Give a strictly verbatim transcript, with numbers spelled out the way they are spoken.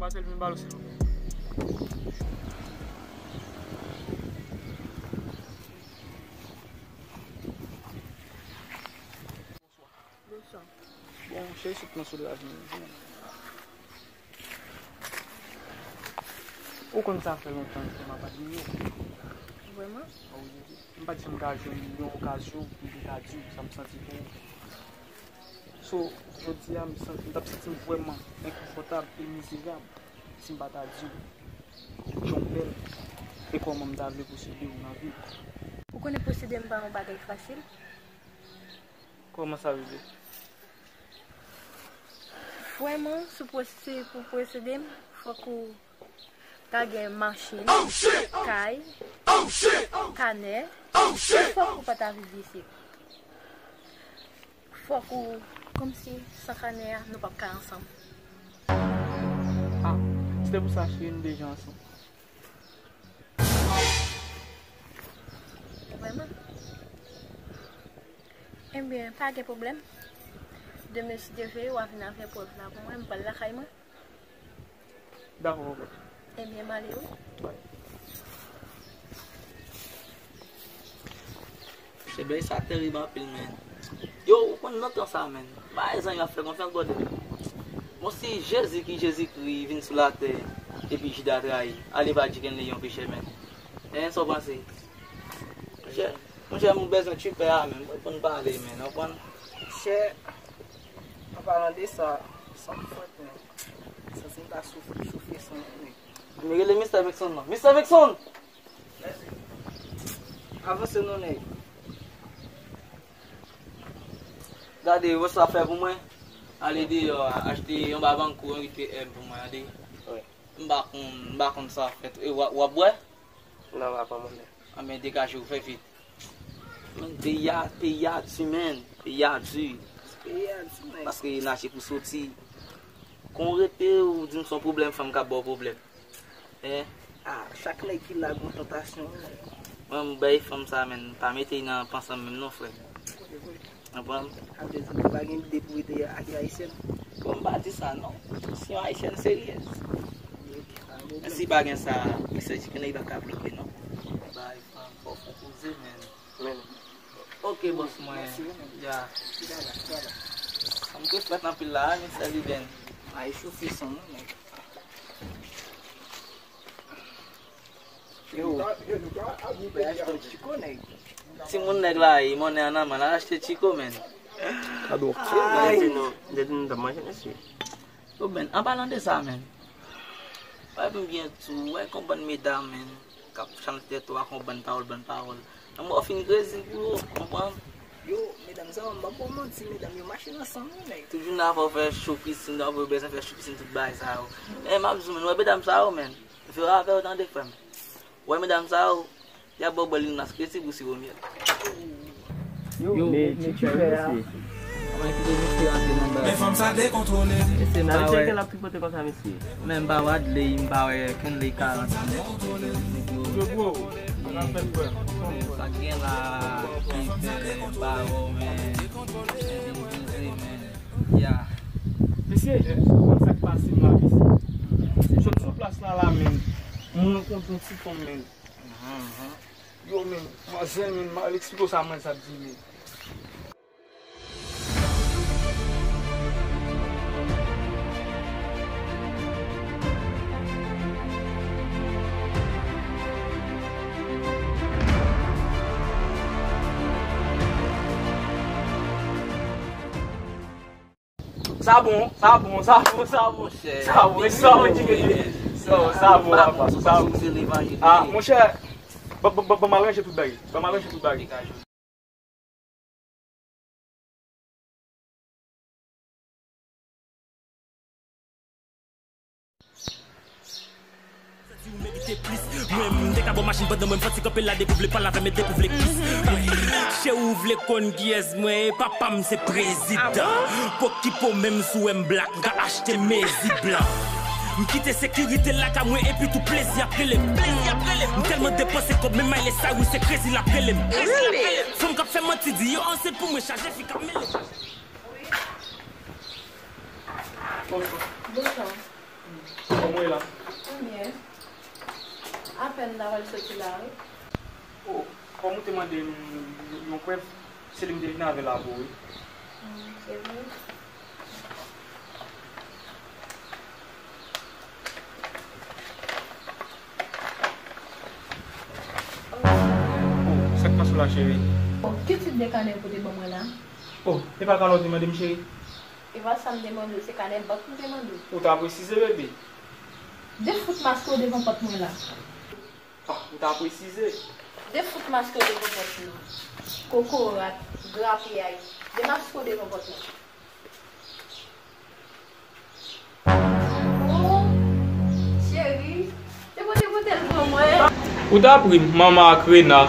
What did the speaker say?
Matel vin ba l silvouplè. Bonswa. Bon, cheri, sot nan soulaj mwen. Ou konn sa fè lontan ke m ap admire w. Vrèman? A wi, wi. M pa t janm ka jwenn yon okazyon pou m te ka di w sa m santi pou ou. So, jodi a, m santi, m t ap santi m vrèman enkonfòtab e mizerab si m pa ta di w jan w bèl e kòman m ta vle posede w nan vi m. Ou konnen posede m pa yon bagay fasil. Kòman sa rive? Vrèman, si w pwos-, si pou posede m, fòk ou ta gen machin, kay, kanè, e fòk ou pa ta viv isit. Fòk ou, kòmsi, san kanè a, nou p ap ka ansanm. Ah, se te pou sa, cheri, nou deja ansanm. Vrèman? Ebyen, pa gen pwoblèm. Demen, si Dye vle, w a vin avè prèv la pou mwen, m pral lakay mwen. Dakò, papa. Ebyen, m ale wi. Bay. Mesye, bagay sa terib anpil, men. Yo, ou konn nan tan sa, men. Bay zanmi ap fè konfyans, brother. Bon, si Jezi ki Jezikri vin sou latè, epi Jida trayi, ale pa di ke l yon pechè, men. Hein, sa w panse? Monchè, monchè, m bezwen tchipè a, men. Mwen konn pale, men. Ou konprann? Monchè, an palan de sa, san m fwèt, men. Santi m ta soufri, soufri san mwen. Men rele Mistè Vekson nan. Mistè Vekson! Avanse non, nèg. Gade, wè sa fè pou mwen. Ale deyò, achte yon babankou, yon rit P M pou mwen, tande. Wi. M pa konn, m pa konn sa fèt. E w ap, w ap bwè? Non, papa, mwen menm. Anben, degaje w, fè vit. Men, peyi a, peyi a di, men. Peyi a di. Peyi a di, men. Paske n achte pou soti. Kon w rete, ou di m se yon pwoblèm, fanm k ap ba w pwoblèm. Hein? Ah, chak nèg ki la gon tantasyon, wi, nèg. Mwen, m bay fanm sa, men, pa mete l nan panse m menm non, frè. Konprann? Sa vle di nou pa gen ide pou rete ak yon ayisyèn? Bon, m pa di sa, non. Se yon ayisyèn seryèz. Men si pa gen sa, misye di ke nèg pa ka bloke, non. Bay fanm, fò fon koze, men. Men. Ok, bòs mwen. Mèsi, wi, men. Ya. Sa m te fèt anpil la, men sè Liben. Ay, chofe san mwen, men. Yo. Timoun nèg la, e monnen an nan men, l al achte Chico, men. Kado. Ay. Depi nou, depi nou t ap manje, mesye. Yo, men, an palan de sa, men. Wè, m byen tou, wè, kon bann medam, men, k ap chante tèt ou ak yon bann pawòl, bann pawòl. An mwen fin krezi pou yo, konprann? Yo, medam sa yo, m p ap ba w manti, medam yo mache nan san nou, nèg. Toujou nan fè w fè cho pisin, nan fè w bezwen fè cho pisin, tout bagay sa yo. Men, m ap di w, men, wè, medam sa yo, men. Vire avè yo tande, frè m. Wè medam sa yo, y ap ba w bòl limnas kredi pou siwo myèl. Yo, men tchitchè a. Mwen kite misye antre nan bagay. Men fanm sa dekontwole. Mesye, n al tcheke l ap tripote konsa, mesye. Men m pa wè Adley, m pa wè Kenley ka rantre. Yo, bro, sa k gen la, ki fè m pa wè w, men, men vin poze, men. Ya. Mesye, ou konn sa k pase m la, mesye. Sot sou plas la, la, men. Mwen rankontre yon ti fanm, men. Yo, men, manzè, men, m al eksplike w sa manzè ap di, men. Sa bon, sa bon, sa bon, sa bon, chè. Sa bon, sa bon, sa bon, sa bon, sa bon. Ah, monchè, ban, ban, ban, ban m aranje tout bagay. Ban m aranje tout bagay. Ou merite plis. Mwen, m te ka ba w machin pandan mwen, m fò ti kanpe la depi w vle pale avè m e depi w vle kis. Cheri, ou vle konn kiyès mwen ye? Papa m se prezidan. Pokipo menm si w wè m blak, m ka achte mezi blan. M kite sekirite lakay mwen epi tou plezi ap rele m. M tèlman depanse kòb, men Miley Cyrus se krezi l ap rele m. Fanm k ap fè manti di yo ansent pou mwen, chaje fi k ap mele. Bonswa. Bonswa. L ap al soti la, wi. Oh, kòm ou te mande m yon prèv, se li m te vin avè l la pou ou, wi. Hmm, se vre? Oh, sa k pase w la, cheri? Oh, ki tip de kanè ou pote ban mwen la? Oh, e pa kanè w te mande m, cheri? E pa sa m te mande w, se kanè bank m te mande w. Ou ta presize, bebe. De fout maske w devan pòt mwen la. Ah, ou ta presize. De fout maske w devan pòt mwen. Kokorat, grapyay. De maske w devan pòt mwen. Oh, cheri, te pote pote l pou mwen. Ou t ap ri m, manman ak rena.